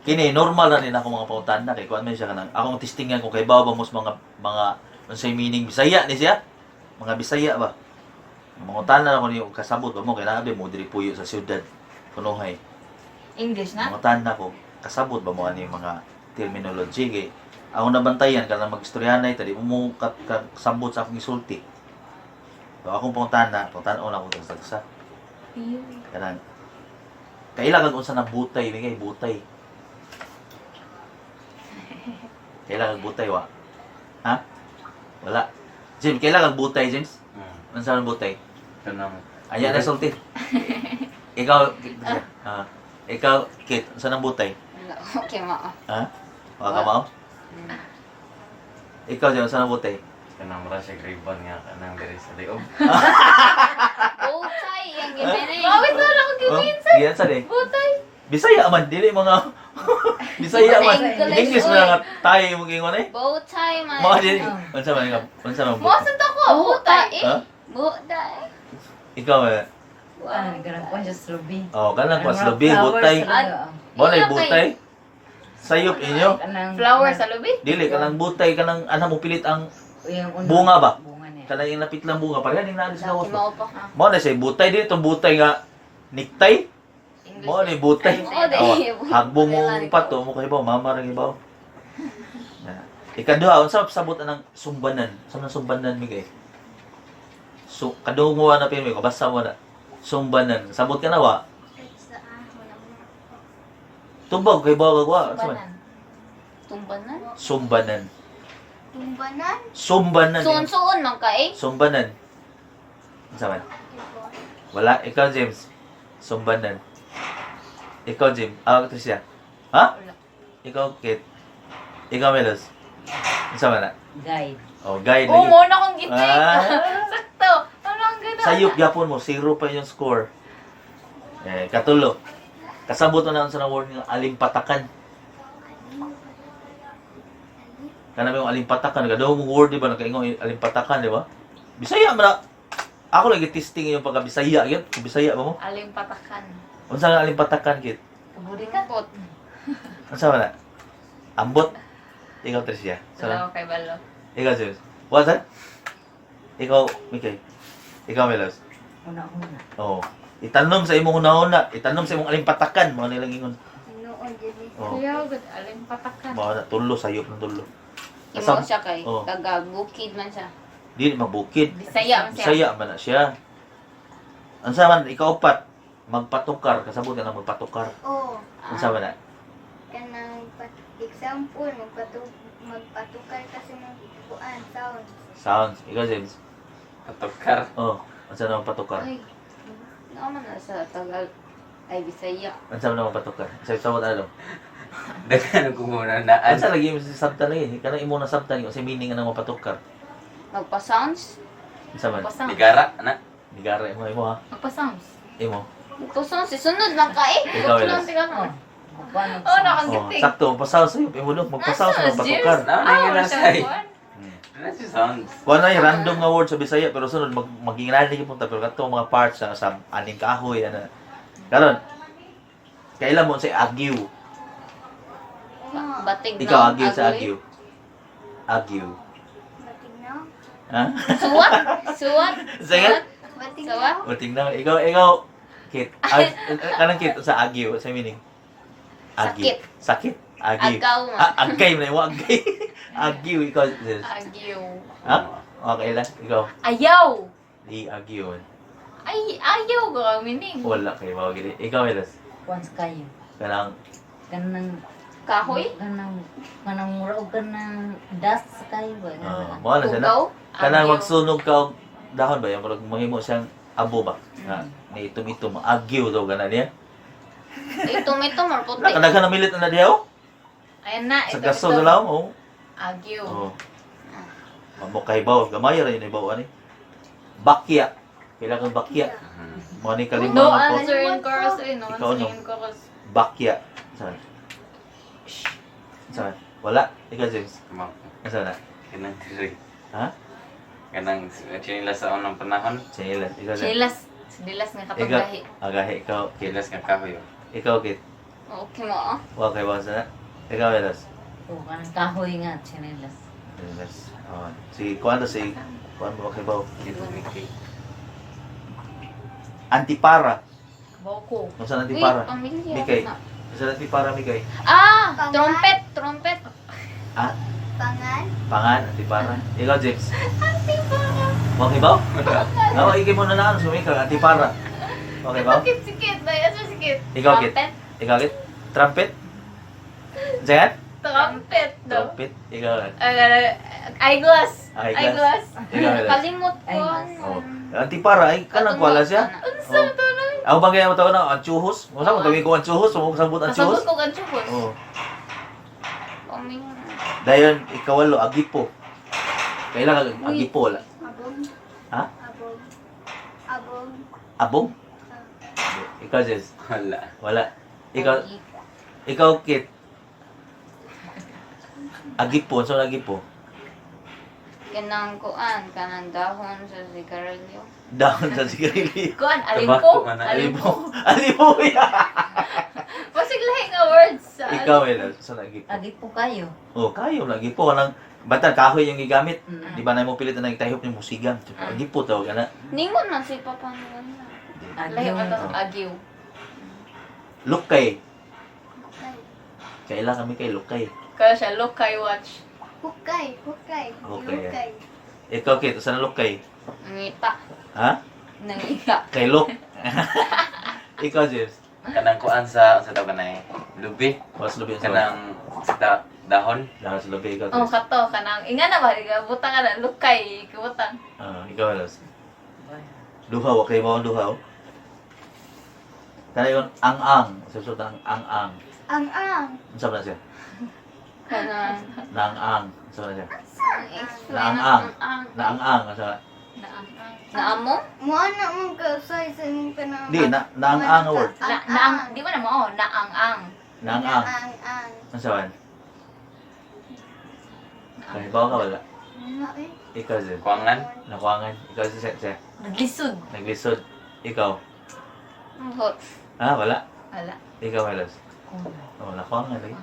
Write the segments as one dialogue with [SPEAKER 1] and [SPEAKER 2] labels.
[SPEAKER 1] Kini normal ra ni na ako mga pangutana kay kuan man siya kanang akong testingan kung kay ba mo sa mga unsay meaning Bisaya ni siya. Mga Bisaya ba? Mangutana ako niyo kasabot ba mo kay naa mo diri puyo sa syudad kunuhay.
[SPEAKER 2] English na?
[SPEAKER 1] Mangutana ko kasabot ba mo ani mga terminology kay ako nabantayan kanang magistoryanay tadi mo kasabot sa akong isulti. So akong pangutana, pangutana na ko sa kanang kaila kag unsa na butay ni kay butay. Kaila kag butay wa? Ha? Wala. James, kaila kag butay, James?
[SPEAKER 3] Hmm.
[SPEAKER 1] Unsa man butay?
[SPEAKER 3] Kanang
[SPEAKER 1] Aya na sulti. Ikaw, ah, ikaw, Kit, unsa nang butay?
[SPEAKER 4] Wala. Okay, mao.
[SPEAKER 1] Ha? Wa ka mao? Ikaw, James, unsa nang butay?
[SPEAKER 3] Kanang mura siya ribbon nga kanang diri sa liog.
[SPEAKER 4] Butay ang gibirin.
[SPEAKER 2] Bakit wala akong
[SPEAKER 1] Oh,
[SPEAKER 2] gibirin?
[SPEAKER 1] giyan sa di.
[SPEAKER 2] Butay.
[SPEAKER 1] Bisaya man, dili mga Bisaya man.
[SPEAKER 4] English,
[SPEAKER 1] English man nga tayo imong ingon eh.
[SPEAKER 4] Bowtie man.
[SPEAKER 1] Mao dili. Unsa man nga? Unsa man
[SPEAKER 2] Mo
[SPEAKER 1] butay?
[SPEAKER 2] sa to ko,
[SPEAKER 4] Butay
[SPEAKER 2] butay.
[SPEAKER 4] eh.
[SPEAKER 1] Ha?
[SPEAKER 4] Butay.
[SPEAKER 1] Ikaw eh.
[SPEAKER 5] Ah, ganang kuan siya sa lubi.
[SPEAKER 1] Oh, kanang
[SPEAKER 5] Ang
[SPEAKER 1] kwas
[SPEAKER 5] mga
[SPEAKER 1] lubi,
[SPEAKER 5] flowers
[SPEAKER 1] butay.
[SPEAKER 5] sa lubi, ah.
[SPEAKER 1] Mo na
[SPEAKER 4] Ila kay-
[SPEAKER 1] butay. Sayop inyo.
[SPEAKER 5] Kanang
[SPEAKER 2] Flower sa lubi?
[SPEAKER 1] Dili kanang butay kanang ana mo pilit ang
[SPEAKER 5] Yung una,
[SPEAKER 1] bunga ba?
[SPEAKER 5] Bunga niya.
[SPEAKER 1] Kanang yung lapit lang bunga pareha ning naa sa
[SPEAKER 4] Laki
[SPEAKER 1] lawas ba.
[SPEAKER 4] mao pa ka.
[SPEAKER 1] Mo na siya butay dili tong butay nga niktay.
[SPEAKER 2] English.
[SPEAKER 1] Mo ni butay.
[SPEAKER 4] Oo, di.
[SPEAKER 1] Oh, hagbong mo pato mo kay mama ra gibaw. Na. Ikaduha, unsa sabot anang sumbanan? Sa man sumbanan mi kay? So kadungog mo na pirmi ko basta mo na. Sumbanan. Sabot ka na wa? Tubag kay bawa wa. Unsa man?
[SPEAKER 4] Tumbanan?
[SPEAKER 1] Sumbanan.
[SPEAKER 6] Tumbanan?
[SPEAKER 1] Sumbanan. Eh.
[SPEAKER 4] Suon-suon man ka eh.
[SPEAKER 1] Sumbanan. Unsa man? Wala. Ikaw, James. Sumbanan. Ikaw, James. Ah, Tricia. Ha?
[SPEAKER 2] Wala.
[SPEAKER 1] Ikaw, Kate. Ikaw, Melos. Unsa man na?
[SPEAKER 5] Guide.
[SPEAKER 1] Oh, guide.
[SPEAKER 2] Oh,
[SPEAKER 1] Lagi.
[SPEAKER 2] mo na akong gitik.
[SPEAKER 1] Ah.
[SPEAKER 2] Sakto. Ano ang ganda?
[SPEAKER 1] Sayop gyapon mo, zero pa yung score. Eh, katulo. Kasabot na sa word nga alimpatakan. Kana may alimpatakan, kadaw mong word di ba nakaingon alimpatakan di ba? Bisaya man na. Ako lagi testing yung pagka Bisaya gyud. Bisaya ba mo?
[SPEAKER 2] Aling patakan.
[SPEAKER 1] Unsa nga alimpatakan kit?
[SPEAKER 2] Kaburi ka.
[SPEAKER 4] Pot.
[SPEAKER 1] Unsa man na? Ambot. Ikaw, Tricia.
[SPEAKER 2] Wala
[SPEAKER 1] Sa
[SPEAKER 2] ko kay Balo.
[SPEAKER 1] Ikaw, James. What's that? Ikaw, Mikay. Ikaw, Melos.
[SPEAKER 5] Una-una.
[SPEAKER 1] Oo. Itanom sa imong hunahuna, itanom sa imong alimpatakan, mao nilang ingon.
[SPEAKER 6] Noon, dili.
[SPEAKER 1] Oo.
[SPEAKER 2] Kuya, good. Aling patakan.
[SPEAKER 1] Mao na tulo sayop ng tulo.
[SPEAKER 4] Imo siya kay.
[SPEAKER 1] Oh.
[SPEAKER 4] Taga bukid man siya.
[SPEAKER 1] Dili mabukid.
[SPEAKER 2] Bisaya man siya.
[SPEAKER 1] Bisaya man na siya. Unsa man ikaupat magpatukar kasabot ka na magpatukar.
[SPEAKER 6] Oo.
[SPEAKER 1] Unsa man na?
[SPEAKER 6] Kanang example, magpatukar kasi ng kuan, sounds.
[SPEAKER 1] Sounds. Ikaw, James.
[SPEAKER 3] Patukar.
[SPEAKER 1] Oh, unsa na magpatukar?
[SPEAKER 4] Ay. Naa man na sa Tagal ay Bisaya.
[SPEAKER 1] Unsa man na magpatukar? Sa sabot ano?
[SPEAKER 3] Daghan ko muna naan.
[SPEAKER 1] Unsa lagi imong sabtan lagi? Kanang imo na sabtan unsa meaning anang magpatukar?
[SPEAKER 4] Magpa-sounds?
[SPEAKER 1] Unsa man?
[SPEAKER 2] Magpa-sounds.
[SPEAKER 3] Ligara na.
[SPEAKER 1] Nigara imo imo ha.
[SPEAKER 2] Magpa-sounds.
[SPEAKER 1] Imo.
[SPEAKER 4] Magpa-sounds. Sunod man ka eh.
[SPEAKER 1] Ikaw,
[SPEAKER 2] Lang
[SPEAKER 1] Elos.
[SPEAKER 2] tika mo.
[SPEAKER 5] Kuan
[SPEAKER 2] Oh, na akong
[SPEAKER 1] Oh,
[SPEAKER 2] gitik.
[SPEAKER 1] sakto pasaw sa imo no, magpasaw sa
[SPEAKER 2] Nasa,
[SPEAKER 1] magpatukar.
[SPEAKER 3] Na
[SPEAKER 2] Ah,
[SPEAKER 3] na
[SPEAKER 2] wala
[SPEAKER 3] nga
[SPEAKER 2] siya
[SPEAKER 3] say.
[SPEAKER 2] kuwan.
[SPEAKER 3] Na si sounds.
[SPEAKER 1] Kuha na yung random nga word sa Bisaya pero sunod maging random punta pero katong mga parts sa aning kahoy ana. Karon kailan mo sa agyo.
[SPEAKER 4] Batig
[SPEAKER 1] Ikaw
[SPEAKER 4] na.
[SPEAKER 1] agyo sa agyo. Agyo.
[SPEAKER 6] Batig na?
[SPEAKER 1] Ha?
[SPEAKER 4] Suwat? Suwat?
[SPEAKER 1] Sige.
[SPEAKER 6] Batig
[SPEAKER 4] Suwat?
[SPEAKER 6] na?
[SPEAKER 1] O tingnan ikaw ikaw Kit. Ah, kanang Kit sa agyo sa meaning. Agyo.
[SPEAKER 4] Sakit.
[SPEAKER 1] Sakit. Agyo.
[SPEAKER 4] Agaw man.
[SPEAKER 1] Ah, agay man mo agay. Agyo ikaw. Sis.
[SPEAKER 2] Agyo.
[SPEAKER 1] Ha? Okay lang ikaw.
[SPEAKER 2] Ayaw.
[SPEAKER 1] Di agyo.
[SPEAKER 2] Ay, ayaw ko ang meaning.
[SPEAKER 1] Wala kay mao gid. Ikaw, Elos.
[SPEAKER 5] Kuan sa kayo.
[SPEAKER 1] Kanang
[SPEAKER 5] Kanang
[SPEAKER 4] Kahoy?
[SPEAKER 5] Kanang mura og kanang dust sa kayo ba?
[SPEAKER 1] Oh, mo na siya na.
[SPEAKER 4] Tugaw?
[SPEAKER 1] Kanang
[SPEAKER 2] Agyo.
[SPEAKER 1] magsunog ka og dahon ba yung murag mahimo siyang abo ba nga ni itom-itom agyo daw gana niya.
[SPEAKER 4] Itom-itom or puti?
[SPEAKER 1] Nakadaghan na milit na diha oh.
[SPEAKER 2] Ayan na,
[SPEAKER 1] Sa
[SPEAKER 2] ito,
[SPEAKER 1] gaso
[SPEAKER 2] ito.
[SPEAKER 1] na lang oh.
[SPEAKER 2] Agyo.
[SPEAKER 1] Oh. Mamo kay baw gamay ra yun ibaw ani. Bakya. Kailangan bakya. Mo ni kalima
[SPEAKER 2] No
[SPEAKER 1] nga po.
[SPEAKER 2] answer in chorus eh. No
[SPEAKER 1] Ikaw,
[SPEAKER 2] answer
[SPEAKER 1] no?
[SPEAKER 2] in chorus.
[SPEAKER 1] Bakya. Saan? Saan? Wala. Ikaw, James.
[SPEAKER 3] Mo.
[SPEAKER 1] Saan na?
[SPEAKER 3] Kanang diri.
[SPEAKER 1] Ha?
[SPEAKER 3] Kanang chinilas sa unang panahon.
[SPEAKER 1] Chinelas. Ikaw, James.
[SPEAKER 2] Chinilas. Chinilas nga
[SPEAKER 1] Ikaw.
[SPEAKER 2] kapag gahi.
[SPEAKER 1] Agahe. Ikaw, Kit.
[SPEAKER 3] Chinilas nga kahoy. Oh.
[SPEAKER 1] Ikaw, Kit.
[SPEAKER 4] Okay mo ah.
[SPEAKER 1] Okay ba sa? Ikaw, Elos.
[SPEAKER 5] O kanang kahoy nga tsinelas.
[SPEAKER 1] Elos. Oh. Si kuan to si kuan mo okay ba?
[SPEAKER 3] Dito,
[SPEAKER 1] Antipara.
[SPEAKER 2] Boko.
[SPEAKER 1] Unsa ang
[SPEAKER 4] Uy,
[SPEAKER 1] antipara?
[SPEAKER 4] pamilya.
[SPEAKER 1] Mikay.
[SPEAKER 4] Na.
[SPEAKER 1] Unsa ang antipara, Mikay?
[SPEAKER 4] Ah,
[SPEAKER 6] Pangan.
[SPEAKER 4] trumpet, trumpet.
[SPEAKER 1] Ah,
[SPEAKER 6] Pangan.
[SPEAKER 1] pangan, antipara. Ikaw, James. Antipara. Okay ba? Oo, ikay mo na lang sumikag antipara. Okay ba?
[SPEAKER 2] Sikit, sikit. Dahil asa sikit.
[SPEAKER 1] Ikaw, Kit.
[SPEAKER 4] Trumpet.
[SPEAKER 1] Ikaw, Kit. Trumpet? Jayan?
[SPEAKER 2] Trumpet daw.
[SPEAKER 1] Trumpet. Ikaw, Kit.
[SPEAKER 2] Eyeglass.
[SPEAKER 1] Eyeglass.
[SPEAKER 2] Eyeglass.
[SPEAKER 1] Ikaw, Elos.
[SPEAKER 4] Kalimot ko.
[SPEAKER 5] Ay, mas.
[SPEAKER 4] ano.
[SPEAKER 1] Oh. Antipara, ay kanang kuwala siya.
[SPEAKER 2] Unsa
[SPEAKER 1] Oh.
[SPEAKER 2] to na?
[SPEAKER 1] Ako ba kaya mo tawag na anchuhos? Mo sa mo tawag ko anchuhos, mo sabot anchuhos.
[SPEAKER 2] Kasabot ko kan chukos.
[SPEAKER 1] Oh.
[SPEAKER 4] Pamilya.
[SPEAKER 1] Dayon ikawalo agipo. Kailangan agipo wala.
[SPEAKER 6] Abog.
[SPEAKER 1] Ha?
[SPEAKER 6] Abog. Abog.
[SPEAKER 1] Abong? Ikaw, Jess.
[SPEAKER 3] Wala.
[SPEAKER 1] Wala. Ikaw, ikaw, Kit. Agipo, so agipo.
[SPEAKER 4] Kanang kuan, kanang dahon sa sigarilyo.
[SPEAKER 1] Down sa sigarilyo.
[SPEAKER 2] Kuan,
[SPEAKER 3] Tabako
[SPEAKER 2] alimpo.
[SPEAKER 3] man na.
[SPEAKER 2] Alimpo.
[SPEAKER 1] Alipo. Alipo ya.
[SPEAKER 2] Basig lahi nga words. Sa
[SPEAKER 1] Ikaw, Ella, sa agipo.
[SPEAKER 5] Agi po kayo.
[SPEAKER 1] Oh, kayo lagi po kanang bata kahoy yung gigamit.
[SPEAKER 5] Mm.
[SPEAKER 1] Di ba na mo pilit na nagtahop ni musigang. Agipo tawag ana.
[SPEAKER 4] Ningon man si Papa nun.
[SPEAKER 2] Lahi
[SPEAKER 5] Agyo.
[SPEAKER 2] man to agyo.
[SPEAKER 1] Lukay.
[SPEAKER 6] Hukay.
[SPEAKER 1] Kailan kami kay Lukay.
[SPEAKER 2] Kaya siya lokay watch.
[SPEAKER 6] Hukay. Hukay.
[SPEAKER 1] Hukay.
[SPEAKER 6] Hukay.
[SPEAKER 1] Ikaw, Kit, saan ang Lukay?
[SPEAKER 4] Nangita.
[SPEAKER 1] Ha?
[SPEAKER 4] Nangita.
[SPEAKER 1] Kay Luk. Ikaw, James.
[SPEAKER 3] Kanang kuan sa tawag na eh. Lubi.
[SPEAKER 1] Was lubi ang
[SPEAKER 3] Kanang sa dahon.
[SPEAKER 1] Dahil sa lubi, ikaw,
[SPEAKER 2] Oh,
[SPEAKER 1] James.
[SPEAKER 2] kato kanang inga na ba butang ka na lukay butang.
[SPEAKER 1] Ah, ikaw, Alos. Duhaw, okay mo ang duhaw? Kana yun, ang-ang. Susot ang ang-ang.
[SPEAKER 6] Ang ang.
[SPEAKER 1] Ano sabi na siya?
[SPEAKER 4] Kanang
[SPEAKER 1] Naang-ang. Ano sabi na siya?
[SPEAKER 4] explain
[SPEAKER 1] Naang-ang.
[SPEAKER 4] ang ang.
[SPEAKER 1] Naang-ang. Ano sabi na?
[SPEAKER 4] Naamo?
[SPEAKER 6] Mo na mong kausay sa imong kanang.
[SPEAKER 1] Di, na, naang-ang ang word.
[SPEAKER 2] Na, naang di ba na mo oh, naang-ang.
[SPEAKER 1] Naang-ang.
[SPEAKER 6] Ang ang.
[SPEAKER 1] Ano sabi na? Kaya ba ka wala?
[SPEAKER 6] Wala eh.
[SPEAKER 1] Ikaw, Zed.
[SPEAKER 3] Kuangan.
[SPEAKER 1] Nakuangan. Ikaw, Zed. Zed.
[SPEAKER 2] Naglisod.
[SPEAKER 1] Naglisod. Ikaw.
[SPEAKER 4] Hot.
[SPEAKER 1] Ah, wala.
[SPEAKER 2] Wala.
[SPEAKER 1] Ikaw, Melos. Oh, nakuangan lagi.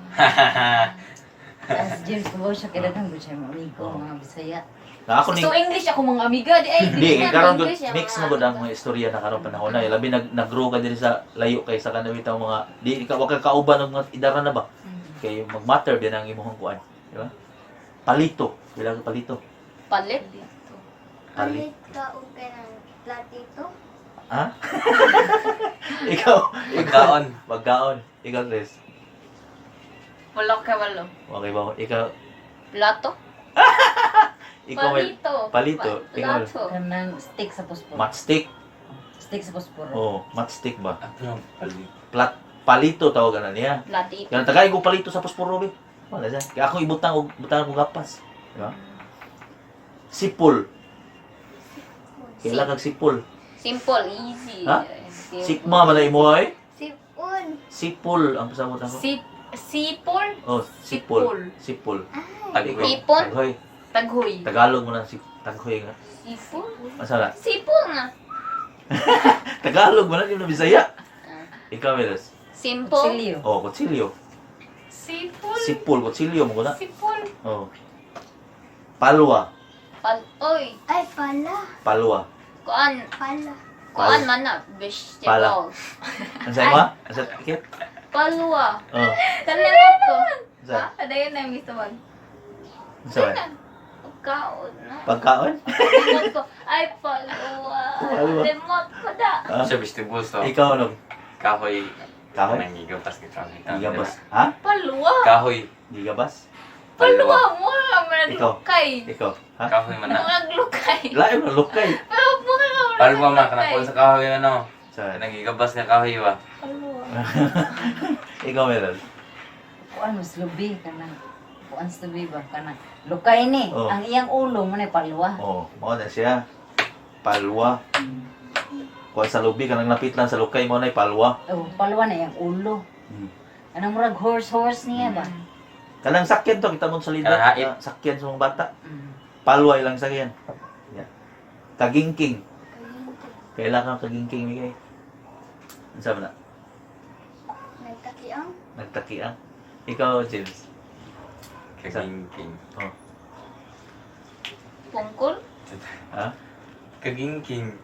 [SPEAKER 5] As James kubaw siya kay daghang gud siya mga amigo
[SPEAKER 1] Oo.
[SPEAKER 5] mga Bisaya.
[SPEAKER 1] Na ako ni
[SPEAKER 2] So English ako mga amiga di ay.
[SPEAKER 1] Di, kay karon gud
[SPEAKER 4] English, yung
[SPEAKER 1] mix
[SPEAKER 4] mga
[SPEAKER 1] na gud ang mga istorya na karon panahon na. Labi nag nag-grow ka diri sa layo kay sa kanawit ang mga di ka wa ka kauban og mga idara na ba. Kay mag-matter din ang imong kuan, di ba? Palito, bilang palito.
[SPEAKER 4] Palit.
[SPEAKER 1] Palit.
[SPEAKER 6] Palit ka og kanang platito.
[SPEAKER 1] Ha? Ikaw, ikaw
[SPEAKER 3] Pagkaon.
[SPEAKER 1] Pagkaon. Ikaw, Chris.
[SPEAKER 2] Wala ko walo.
[SPEAKER 1] Okay ba? Ikaw,
[SPEAKER 4] Plato.
[SPEAKER 1] ikaw may
[SPEAKER 4] Palito.
[SPEAKER 1] palito. Ikaw,
[SPEAKER 4] Plato.
[SPEAKER 5] Kanang stick sa posporo.
[SPEAKER 1] matchstick.
[SPEAKER 5] Stick sa posporo.
[SPEAKER 1] Oh, matchstick ba?
[SPEAKER 3] Ano palit.
[SPEAKER 1] Plat palito tawag na niya.
[SPEAKER 4] Platito.
[SPEAKER 1] Kaya tagay ko palito sa posporo be. Wala siya. Kaya ako ibutang og butang og gapas. Di ba? Sipol. Kaila kag sipol.
[SPEAKER 4] Simple, easy.
[SPEAKER 1] Ha?
[SPEAKER 4] Simple.
[SPEAKER 1] Sigma man na imo ay.
[SPEAKER 6] Sipon.
[SPEAKER 1] Sipol ang pasabot ako.
[SPEAKER 2] Si sipol,
[SPEAKER 1] Oh, sipol. Sipol.
[SPEAKER 3] Taghoy.
[SPEAKER 4] Sipon?
[SPEAKER 1] Taghoy.
[SPEAKER 2] taghoy.
[SPEAKER 1] Tagalog mo na si taghoy nga.
[SPEAKER 4] Sipon?
[SPEAKER 1] Asa na?
[SPEAKER 4] Sipon na.
[SPEAKER 1] Tagalog mo na di mo na Bisaya. Ikaw, Melos.
[SPEAKER 4] Simple.
[SPEAKER 5] Kutsilyo.
[SPEAKER 1] Oh, kutsilyo.
[SPEAKER 2] Sipol.
[SPEAKER 1] Sipol, kutsilyo mo na.
[SPEAKER 2] Sipol.
[SPEAKER 1] Oh. Palwa.
[SPEAKER 4] Pal Oy,
[SPEAKER 6] Ay, pala.
[SPEAKER 1] Palwa.
[SPEAKER 4] kuan.
[SPEAKER 6] Pala.
[SPEAKER 4] Kuan man na.
[SPEAKER 1] Pala.
[SPEAKER 4] Vegetable.
[SPEAKER 1] Ang sa mo? Ang sa kit?
[SPEAKER 4] Palwa.
[SPEAKER 1] Oh.
[SPEAKER 4] Kalimot ko.
[SPEAKER 1] Ang sa?
[SPEAKER 2] Adayon na yung tawag.
[SPEAKER 1] Ang sa?
[SPEAKER 4] Pagkaon na.
[SPEAKER 1] Pagkaon?
[SPEAKER 4] Limot ko. Ay, palwa.
[SPEAKER 1] Palwa.
[SPEAKER 4] Limot ko da.
[SPEAKER 1] Ah?
[SPEAKER 3] Sa vegetables to.
[SPEAKER 1] Ikaw ano?
[SPEAKER 3] Kahoy.
[SPEAKER 1] Kahoy?
[SPEAKER 3] Kanang gigabas ka kahoy.
[SPEAKER 1] Gigabas. Ha?
[SPEAKER 2] Palwa.
[SPEAKER 3] Kahoy.
[SPEAKER 1] Gigabas?
[SPEAKER 2] Palwa mo man
[SPEAKER 1] Ikaw.
[SPEAKER 2] lukay.
[SPEAKER 1] Ikaw. Ha?
[SPEAKER 3] Kahoy man na.
[SPEAKER 2] Mga lukay.
[SPEAKER 1] Lain mo lukay.
[SPEAKER 2] Pero mukha ka wala
[SPEAKER 3] Palwa man kanang kuan sa kahoy ano.
[SPEAKER 1] Sa
[SPEAKER 3] Kanang gigabas nga kahoy ba.
[SPEAKER 2] Palwa.
[SPEAKER 1] Ikaw meron.
[SPEAKER 5] Kuan mas lubi kanang kuan sa lubi ba kanang lukay ni.
[SPEAKER 1] Oo.
[SPEAKER 5] Ang iyang ulo mo na palwa.
[SPEAKER 1] Oh, mao na siya. Palwa. Kuan sa lubi kanang napit lang sa lukay mo na palwa.
[SPEAKER 5] Oh, palwa na iyang ulo.
[SPEAKER 1] Hmm.
[SPEAKER 5] Anong murag horse horse niya ba?
[SPEAKER 1] Kanang sakyan to kita mo sa lida.
[SPEAKER 3] Kanang hait.
[SPEAKER 1] Ah, sakyan sa mga bata.
[SPEAKER 5] Mm.
[SPEAKER 1] Palwa ilang sakyan. Yeah. Kagingking. Kailangan kagingking mikay. Ano sabi na?
[SPEAKER 6] Nagtakiang.
[SPEAKER 1] Nagtakiang. Ikaw, James.
[SPEAKER 3] Kagingking.
[SPEAKER 1] Oh.
[SPEAKER 2] Pungkol.
[SPEAKER 1] Ha?
[SPEAKER 3] Kagingking.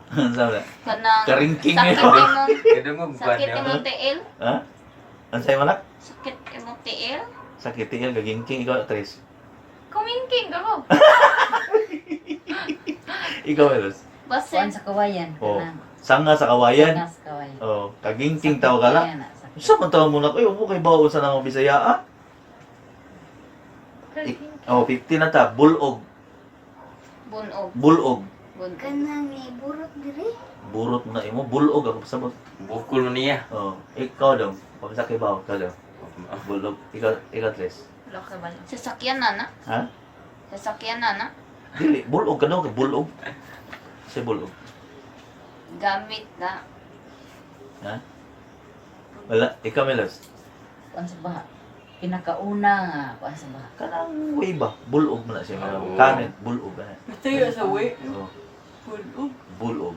[SPEAKER 1] Ano sabi?
[SPEAKER 2] Kanang
[SPEAKER 1] Karingking
[SPEAKER 2] sakit
[SPEAKER 1] yun.
[SPEAKER 2] imong
[SPEAKER 3] Kadungog ba
[SPEAKER 2] sakit
[SPEAKER 3] niyo?
[SPEAKER 2] imong tiil.
[SPEAKER 1] Ha? Ano sa'yo malak?
[SPEAKER 2] Sakit imong tiil.
[SPEAKER 1] Sakit tiil, kagingking. Ikaw, Tris.
[SPEAKER 2] Kumingking ako.
[SPEAKER 1] Ikaw, Elos.
[SPEAKER 5] Kuan
[SPEAKER 2] Basin.
[SPEAKER 5] sa kawayan
[SPEAKER 1] Oh.
[SPEAKER 5] kanang
[SPEAKER 1] Sanga sa kawayan.
[SPEAKER 5] sanga sa kawayan.
[SPEAKER 1] Oh, kagingking tao ka lang.
[SPEAKER 5] Sakit kawayan, ah, sakit.
[SPEAKER 1] Sa man tao mo na kayo, mo kay bawo sa nang Bisaya ah. Oh, 50 na ta, bulog,
[SPEAKER 2] Bunog.
[SPEAKER 1] bulog.
[SPEAKER 2] Bunog.
[SPEAKER 6] Kanang ni burot diri.
[SPEAKER 1] Burot mo na imo, bulog ako pasabot.
[SPEAKER 3] Bukol mo niya.
[SPEAKER 1] Oh, ikaw dong, pamsa kay bawo ikaw dong. Bulog, ikaw ikaw Tres.
[SPEAKER 2] Wala ka ba? Sasakyan na na.
[SPEAKER 1] Ha?
[SPEAKER 2] Sasakyan na na.
[SPEAKER 1] Dili, bulog ka dong, bulog. Sa bulog.
[SPEAKER 2] Gamit na.
[SPEAKER 1] Ha? Wala, ikaw Melos.
[SPEAKER 5] Kuan sa baha. Pinakauna nga kuan sa baha.
[SPEAKER 1] Kanang way ba? Bulog mo na siya.
[SPEAKER 3] Oo.
[SPEAKER 1] Kanin, bulog ka na.
[SPEAKER 4] Tayo sa way.
[SPEAKER 1] Oh,
[SPEAKER 4] Bulog.
[SPEAKER 1] bulog.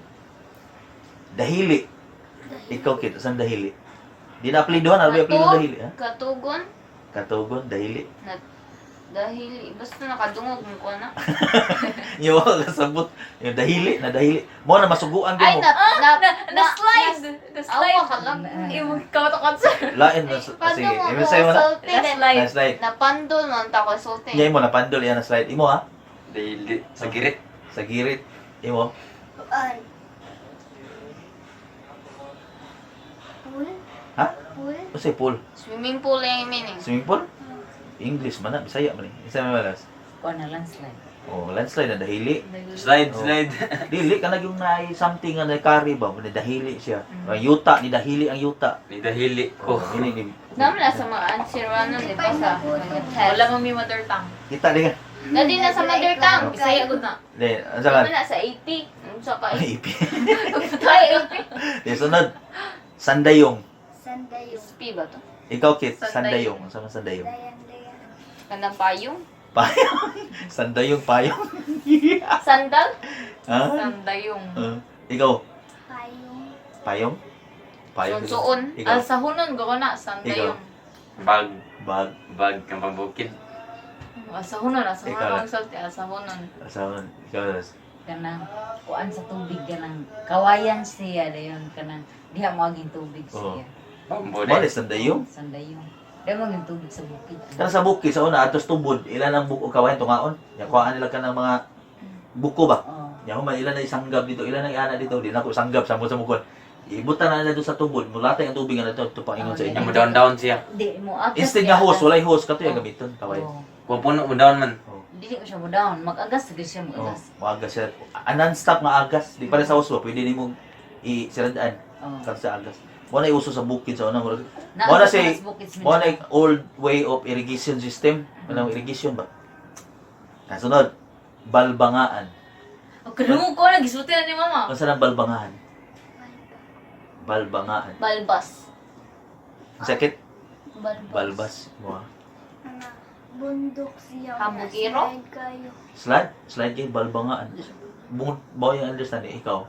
[SPEAKER 1] Dahili. Ikaw kit, saan dahili? Di na apelidohan, ano ba yung apelido dahili? Ha?
[SPEAKER 2] Katugon.
[SPEAKER 1] Katugon, dahili.
[SPEAKER 2] Na, dahil basta nakadungog mo ko na.
[SPEAKER 1] Yung mga kasabot, yung dahili, na dahili. Mo na masuguan
[SPEAKER 2] Ay
[SPEAKER 1] ko mo.
[SPEAKER 2] na na
[SPEAKER 4] Na, na slide. Na slide.
[SPEAKER 2] Awa ka lang.
[SPEAKER 4] Imong kawat sir.
[SPEAKER 1] Lain na,
[SPEAKER 6] Ay, paano
[SPEAKER 1] sige.
[SPEAKER 6] mo
[SPEAKER 1] Ibig sa'yo mo na.
[SPEAKER 2] Sulti
[SPEAKER 4] Na slide.
[SPEAKER 1] Na slide.
[SPEAKER 2] Napandol man ta ko sulti.
[SPEAKER 1] Nya imo na pandol yan na slide. Imo ha?
[SPEAKER 3] Dili. Sa girit.
[SPEAKER 1] Sa girit. Imo.
[SPEAKER 6] Kuan. Pool.
[SPEAKER 1] Ha?
[SPEAKER 6] Pool.
[SPEAKER 1] Unsay pool?
[SPEAKER 2] Swimming pool yung meaning.
[SPEAKER 1] Swimming pool? English man na, Bisaya man eh. Isa may malas.
[SPEAKER 5] Kuan na landslide.
[SPEAKER 1] Oh, landslide na dahili.
[SPEAKER 3] Slide,
[SPEAKER 1] Oh.
[SPEAKER 3] slide.
[SPEAKER 1] Dili ka yung naay something nga na-carry ba, ni dahili siya. Ang yuta, ni dahili ang yuta.
[SPEAKER 3] Ni dahili ko.
[SPEAKER 1] Oh, dili ni.
[SPEAKER 2] Naman na sa mga answer ano, di ba sa mga test.
[SPEAKER 4] Wala mo mi mother tongue.
[SPEAKER 1] Kita di ka.
[SPEAKER 2] Dali na sa mother tongue.
[SPEAKER 4] Bisaya gud na.
[SPEAKER 1] Di, ang sa
[SPEAKER 2] Wala sa 80. Unsa ka?
[SPEAKER 1] Ay, ipi.
[SPEAKER 2] Ay, 80.
[SPEAKER 1] Di, sunod. Sandayong.
[SPEAKER 6] Sandayong.
[SPEAKER 2] SP ba to?
[SPEAKER 1] Ikaw, Kit,
[SPEAKER 4] Sandayong.
[SPEAKER 1] sandayong. Ang sama sandayong?
[SPEAKER 6] Dayan dayan.
[SPEAKER 2] Kanang payong?
[SPEAKER 1] Payong. Sandayong payong.
[SPEAKER 2] Sandal?
[SPEAKER 1] Ha?
[SPEAKER 4] Sandayong.
[SPEAKER 1] Ah, ikaw,
[SPEAKER 6] Payong.
[SPEAKER 1] payong? Payong.
[SPEAKER 2] Suon.
[SPEAKER 1] Ikaw,
[SPEAKER 4] Alsahunon go ko na sandayong.
[SPEAKER 3] Bag.
[SPEAKER 1] bag.
[SPEAKER 3] Bag kang pambukid.
[SPEAKER 4] Alsahunon,
[SPEAKER 1] Ikaw
[SPEAKER 4] alsahunon
[SPEAKER 1] lang.
[SPEAKER 4] ang sulti, alsahunon.
[SPEAKER 1] Asawan, ikaw, Ras.
[SPEAKER 5] Kanang kuan sa tubig kanang kawayan siya dayon kanang diha mo aging tubig
[SPEAKER 1] Oo.
[SPEAKER 5] siya.
[SPEAKER 3] Bambo
[SPEAKER 1] Mali,
[SPEAKER 3] de.
[SPEAKER 1] sandayong.
[SPEAKER 5] Sandayong. Diha mo aging tubig sa bukid.
[SPEAKER 1] Kana sa bukid, sa una, atos tubod, ilan ang buko kawayan, tungaon. Ya, kuhaan nila ka ng mga buko ba?
[SPEAKER 5] Oh.
[SPEAKER 1] Ya, human, ilan na isanggab dito, ilan ang iana dito, di na ako isanggab, samot sa mukon. Ibutan na nila doon sa tubod, mulatay ang tubig nga dito, ito paingon sa
[SPEAKER 3] Yang
[SPEAKER 1] inyo.
[SPEAKER 3] mo down down siya.
[SPEAKER 5] Di mo agas.
[SPEAKER 1] Instead nga hose, walay hose, kato yung gamiton, kawayan.
[SPEAKER 5] Oh.
[SPEAKER 3] Wa puno mo down man.
[SPEAKER 5] Dili ko siya mo down, mag-agas gyud siya
[SPEAKER 1] Oh,
[SPEAKER 5] mag-agas.
[SPEAKER 1] maagas siya. Ah, non-stop nga agas. Di pa rin sa hose ba, pwede nimo i-siradaan
[SPEAKER 5] Oh.
[SPEAKER 1] kan sa agas. Mo na uso sa bukid sa una. Murag-
[SPEAKER 5] Naa
[SPEAKER 1] Mo na
[SPEAKER 5] sa
[SPEAKER 1] si
[SPEAKER 5] taas bukid sa
[SPEAKER 1] mo na
[SPEAKER 5] Mindanao.
[SPEAKER 1] old way of irrigation system. Anong irrigation ba? Kasunod, balbangaan.
[SPEAKER 4] Oh, kadungog ko na gisulti na ni mama.
[SPEAKER 1] Unsa nang balbangaan? Balbangaan.
[SPEAKER 2] Balbas.
[SPEAKER 1] Sakit
[SPEAKER 2] Balbas.
[SPEAKER 1] balbas mo. ah.
[SPEAKER 6] Ana. Bundok siya.
[SPEAKER 2] Hambugiro?
[SPEAKER 6] Slide kayo.
[SPEAKER 1] Slide, slide kay balbangaan. Bungod ba yung understanding ikaw?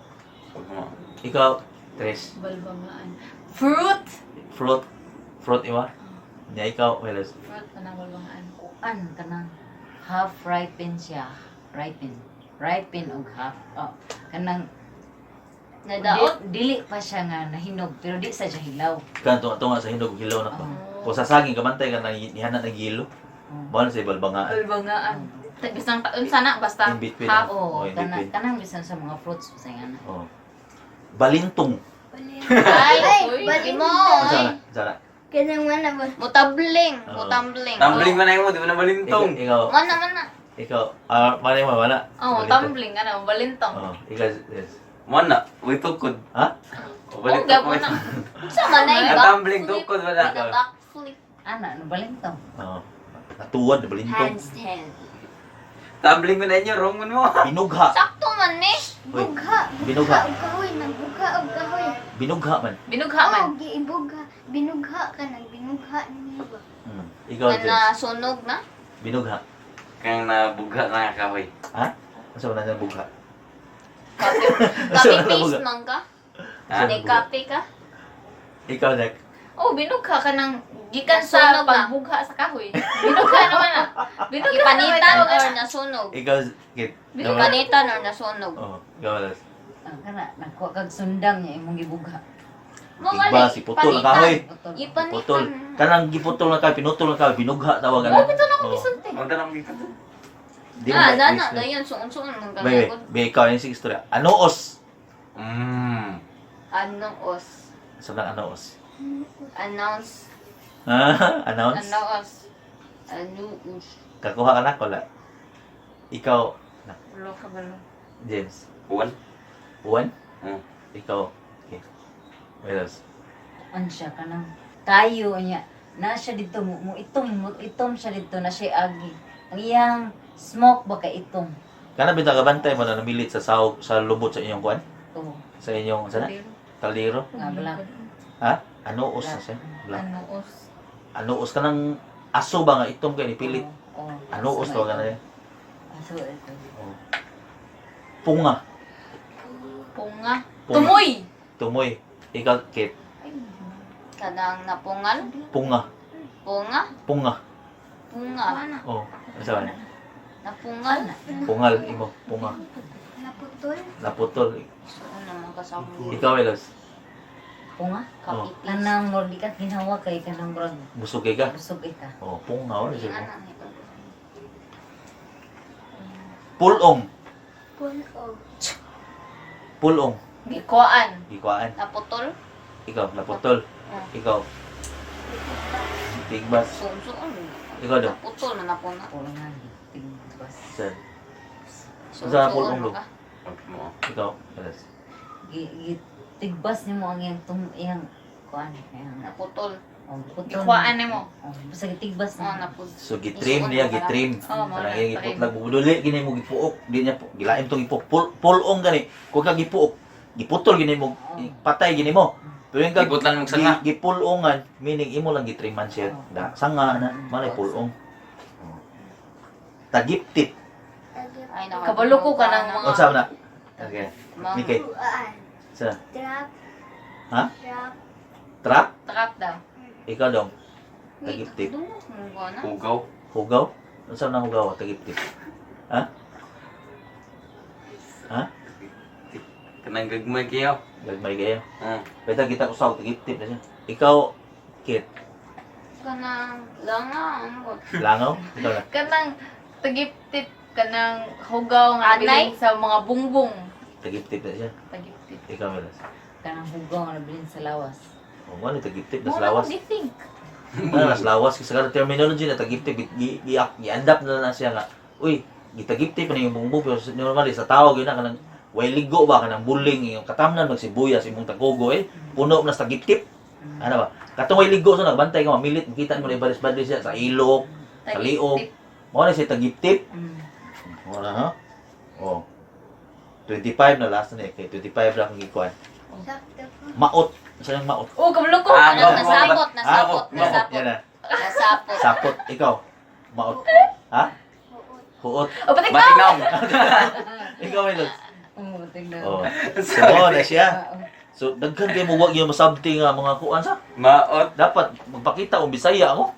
[SPEAKER 3] Oo.
[SPEAKER 1] Ikaw, Tres.
[SPEAKER 4] Balbangaan. Fruit.
[SPEAKER 1] Fruit, fruit iwa. Nya ikaw, Weles.
[SPEAKER 4] Fruit kanang balbangaan.
[SPEAKER 5] Kuan kanang half ripen siya. Ripen. Ripen og half. Oh, kanang
[SPEAKER 2] Nadaot?
[SPEAKER 5] Dili pa siya nga nahinog pero di sa siya hilaw.
[SPEAKER 1] Kan tunga tunga sa hinog hilaw na pa.
[SPEAKER 5] Oh.
[SPEAKER 1] Kung sa saging kamantay ka na nihana ng gilo.
[SPEAKER 5] Oh.
[SPEAKER 1] Mo na sa balbangaan.
[SPEAKER 4] Balbangaan. Bisang unsa na basta
[SPEAKER 1] In between.
[SPEAKER 4] half.
[SPEAKER 1] Oh,
[SPEAKER 5] Oh,
[SPEAKER 1] in
[SPEAKER 5] kanang
[SPEAKER 1] between.
[SPEAKER 5] kanang bisan sa mga fruits sa nga na.
[SPEAKER 1] Oh. Balintong.
[SPEAKER 2] Ay,
[SPEAKER 4] Uy.
[SPEAKER 2] bali mo.
[SPEAKER 1] Unsa
[SPEAKER 2] Ay.
[SPEAKER 1] na? Unsa na?
[SPEAKER 6] Kanang mana ba?
[SPEAKER 2] Mutabling,
[SPEAKER 1] Oo.
[SPEAKER 2] mutumbling.
[SPEAKER 3] Tumbling man na mo, di mo na
[SPEAKER 1] Ikaw,
[SPEAKER 3] balintong.
[SPEAKER 1] ikaw,
[SPEAKER 2] Mana mana.
[SPEAKER 1] ikaw, ah, manay mo, wala.
[SPEAKER 4] Oh,
[SPEAKER 1] Balintong.
[SPEAKER 4] tumbling ano, balintong.
[SPEAKER 1] Oh, ikaw, yes.
[SPEAKER 3] Mo na, uy tukod.
[SPEAKER 1] Ha?
[SPEAKER 3] O
[SPEAKER 2] Oh,
[SPEAKER 3] balintong.
[SPEAKER 2] gabo na. Unsa man ay
[SPEAKER 3] Ang tumbling tukod wala.
[SPEAKER 2] Back backflip.
[SPEAKER 5] Ana, no balintong.
[SPEAKER 1] Oh. Natuwad, balintong.
[SPEAKER 2] Handstand.
[SPEAKER 3] Tumbling man na inyo, wrong man mo.
[SPEAKER 1] Binugha.
[SPEAKER 2] Sakto man ni.
[SPEAKER 1] Uy,
[SPEAKER 6] Bugha.
[SPEAKER 1] Binugha.
[SPEAKER 6] Bugha og kahoy. Nagbugha og kahoy.
[SPEAKER 1] Binugha man.
[SPEAKER 4] Binugha man.
[SPEAKER 6] Oh, giibugha. Binugha ka nang binugha niyo ba?
[SPEAKER 1] Ikaw,
[SPEAKER 2] Na
[SPEAKER 1] James.
[SPEAKER 2] nasunog na.
[SPEAKER 1] Binugha.
[SPEAKER 3] Kang nabugha na nga kahoy.
[SPEAKER 1] Ha? Unsa man na bugha?
[SPEAKER 2] Copy,
[SPEAKER 1] Unsa
[SPEAKER 2] copy
[SPEAKER 1] man na
[SPEAKER 2] paste
[SPEAKER 1] bugha?
[SPEAKER 2] man ka.
[SPEAKER 3] Ha?
[SPEAKER 2] Hindi copy ka.
[SPEAKER 1] Ikaw, Nick.
[SPEAKER 2] Oh, binugha ka ng gikan sa
[SPEAKER 4] Nasunog na.
[SPEAKER 2] pagbugha sa kahoy. Binugha naman na. Binugha naman
[SPEAKER 4] Ipanitan
[SPEAKER 2] tawag
[SPEAKER 4] or
[SPEAKER 2] na.
[SPEAKER 4] nasunog.
[SPEAKER 1] Ikaw, Kit.
[SPEAKER 2] Binugha.
[SPEAKER 4] Ipanitan or nasunog.
[SPEAKER 1] Oh, ikaw, Melos.
[SPEAKER 5] Ah, kana nagkuha kag sundang niya imong gibugha.
[SPEAKER 4] Mo
[SPEAKER 1] Igba, si putol ang kahoy.
[SPEAKER 5] Putol.
[SPEAKER 4] Ipanitan.
[SPEAKER 1] Putol. Kanang giputol na kahoy, pinutol na kahoy, binugha tawag
[SPEAKER 2] Oh,
[SPEAKER 1] ana.
[SPEAKER 2] bitaw na akong
[SPEAKER 1] Oh.
[SPEAKER 2] gisulti.
[SPEAKER 3] Ang tanong dito.
[SPEAKER 1] Di mo
[SPEAKER 4] Ah,
[SPEAKER 1] ba-
[SPEAKER 4] dana, dayon suon-suon man ka
[SPEAKER 1] Be, be, ikaw yung sige istorya. Anoos.
[SPEAKER 4] Anong os?
[SPEAKER 1] Sa lang anoos.
[SPEAKER 4] Announce.
[SPEAKER 1] Ah, announce?
[SPEAKER 4] Ano os? Ano os?
[SPEAKER 1] Kakuha ka na, wala. Ikaw, na,
[SPEAKER 2] Ulo ka ba no?
[SPEAKER 1] James.
[SPEAKER 3] One.
[SPEAKER 1] Juan?
[SPEAKER 3] Mm.
[SPEAKER 1] Ikaw. Okay. Melos.
[SPEAKER 5] An siya kanang tayo niya. Na siya dito mo, mo itom siya dito na siya agi. Ang iyang smoke ba kay itom.
[SPEAKER 1] Kana bitaw kabantay mo na namilit sa sahog, sa lubot sa inyong kuan?
[SPEAKER 5] Oh,
[SPEAKER 1] Sa inyong, sana? Kaliro?
[SPEAKER 5] nga black.
[SPEAKER 1] Ha? Anoos na siya? Black.
[SPEAKER 2] Ano os?
[SPEAKER 1] Anoos ka ng aso ba nga itom kay nipilit?
[SPEAKER 5] Oh, oh.
[SPEAKER 1] Anoos
[SPEAKER 5] Aso
[SPEAKER 1] to ka na
[SPEAKER 5] itom.
[SPEAKER 1] yan.
[SPEAKER 5] Aso ito.
[SPEAKER 1] Oh. Punga.
[SPEAKER 2] Punga.
[SPEAKER 1] Punga.
[SPEAKER 2] Tumoy.
[SPEAKER 1] Tumoy. Ikaw, Kit.
[SPEAKER 4] Kanang napungal?
[SPEAKER 1] Punga.
[SPEAKER 4] Punga?
[SPEAKER 1] Punga.
[SPEAKER 4] Punga.
[SPEAKER 6] Ano?
[SPEAKER 1] Oh. Ano sa ba?
[SPEAKER 4] Napungal?
[SPEAKER 1] Pungal, imo. Punga.
[SPEAKER 6] Naputol.
[SPEAKER 1] Naputol.
[SPEAKER 4] Suon naman kasama.
[SPEAKER 1] Ikaw, Elos.
[SPEAKER 5] Punga.
[SPEAKER 1] Oh.
[SPEAKER 4] Kapitis.
[SPEAKER 5] Kanang murag di ka ginawa kay kanang murag
[SPEAKER 1] Busog kay ka.
[SPEAKER 5] busog ka.
[SPEAKER 1] Oh, punga. Wala siya.
[SPEAKER 4] Ano ito?
[SPEAKER 1] Pulong.
[SPEAKER 6] Pulog.
[SPEAKER 1] Pulong.
[SPEAKER 2] Gikuan.
[SPEAKER 1] Ikuan.
[SPEAKER 4] Naputol?
[SPEAKER 1] Ikaw, naputol.
[SPEAKER 4] Oh.
[SPEAKER 1] Ikaw, tigbas.
[SPEAKER 4] Suon-suon.
[SPEAKER 1] Ikaw daw.
[SPEAKER 4] Naputol na napuna.
[SPEAKER 5] Punga tigbas.
[SPEAKER 1] Saan? Sa pulong
[SPEAKER 4] Suon-suon
[SPEAKER 1] do.
[SPEAKER 4] ka.
[SPEAKER 3] Mo.
[SPEAKER 1] Ikaw, Elos.
[SPEAKER 5] Gi, gi tigbas nimo ang iyang tum iyang kuan iyang
[SPEAKER 4] Naputol.
[SPEAKER 5] oh, putol.
[SPEAKER 2] Gikuan nimo.
[SPEAKER 5] Oh, basta gitigbas
[SPEAKER 4] Oh,
[SPEAKER 5] nimo.
[SPEAKER 4] naputol.
[SPEAKER 1] So gitrim niya, gitrim.
[SPEAKER 2] Oh, mo
[SPEAKER 1] Kanang
[SPEAKER 2] na,
[SPEAKER 1] iyang
[SPEAKER 2] trim.
[SPEAKER 1] giputlag bubuduli gini mo gipuok, di niya po. Gilaim tong ipok. Pulong gani. Kung ka gipuok, giputol gini mo, patay gini mo. Pero yung kag
[SPEAKER 3] Giputlan mong sanga.
[SPEAKER 1] gipulongan, meaning imo lang gitriman siya.
[SPEAKER 5] Oh.
[SPEAKER 1] Da, sanga na, malay pulong. Oh. Tagiptip.
[SPEAKER 6] Tagip.
[SPEAKER 4] Ay, nako.
[SPEAKER 2] Kabalo ko ka ng mga-
[SPEAKER 1] Unsa man na? Okay.
[SPEAKER 4] Mga-
[SPEAKER 1] Mikay.
[SPEAKER 6] Uaan.
[SPEAKER 1] Sa
[SPEAKER 6] Trap.
[SPEAKER 1] Ha?
[SPEAKER 6] Trap.
[SPEAKER 1] Trap?
[SPEAKER 2] Trap daw.
[SPEAKER 1] Ikaw dong. Tagiptip.
[SPEAKER 4] Dungog mo ba na?
[SPEAKER 3] Hugaw.
[SPEAKER 1] Hugaw? Unsa man ang hugaw? Tagiptip. Ha? Ha?
[SPEAKER 3] Kanang gagmay kayo.
[SPEAKER 1] Gagmay kayo.
[SPEAKER 3] Ah.
[SPEAKER 1] Pwede kita usaw tagiptip na siya. Ikaw, Kit.
[SPEAKER 4] Kanang langa ano ko.
[SPEAKER 1] Langaw? Ikaw na.
[SPEAKER 2] Kanang tagiptip kanang hugaw nga
[SPEAKER 4] Anay?
[SPEAKER 2] nabilin sa mga bungbong.
[SPEAKER 1] Tagiptip na siya.
[SPEAKER 2] Tagiptip.
[SPEAKER 1] Ikaw, Melas.
[SPEAKER 5] Kanang hugaw nga nabilin sa lawas.
[SPEAKER 1] O, ano tagiptip?
[SPEAKER 2] Mo
[SPEAKER 1] Nas
[SPEAKER 2] na
[SPEAKER 1] lawas.
[SPEAKER 2] akong gi-think.
[SPEAKER 1] Ano, nas lawas. Kasi kada terminology na tagiptip, gi-adapt na na siya nga. Uy, gitagiptip na yung bungbong. Pero normally, sa tao, yun na, kanang way ligo ba, kanang buling, yung katamnan, magsibuyas, imong tagogo, eh. Puno na sa tagiptip. Ano ba? Katong way ligo, so nagbantay ka, mamilit, makita mo na ibalis-balis siya sa ilok, sa liog.
[SPEAKER 2] Tagiptip.
[SPEAKER 1] Mao na siya tagiptip. Wala ha? Oh. 25 na last na eh. Kay 25 na akong gikuan.
[SPEAKER 6] Sakto po.
[SPEAKER 1] Maot. Saan yung maot?
[SPEAKER 2] Oh, kabalo ko.
[SPEAKER 3] Ah,
[SPEAKER 4] Kanang
[SPEAKER 3] go, go,
[SPEAKER 4] nasapot,
[SPEAKER 1] Ah,
[SPEAKER 4] nasapot,
[SPEAKER 1] maot.
[SPEAKER 4] nasapot.
[SPEAKER 1] Yan na.
[SPEAKER 4] Nasapot.
[SPEAKER 1] Sapot. Ikaw. Maot. Ha?
[SPEAKER 6] Huot.
[SPEAKER 1] Huot.
[SPEAKER 2] Oh, patik
[SPEAKER 3] Batik naong.
[SPEAKER 1] Ikaw, Milos.
[SPEAKER 5] Oh, tingnan.
[SPEAKER 1] Oh. So, mo na siya. So, daghan kayo mo wag yung masabti nga mga kuan sa.
[SPEAKER 3] Maot.
[SPEAKER 1] Dapat magpakita og Bisaya mo.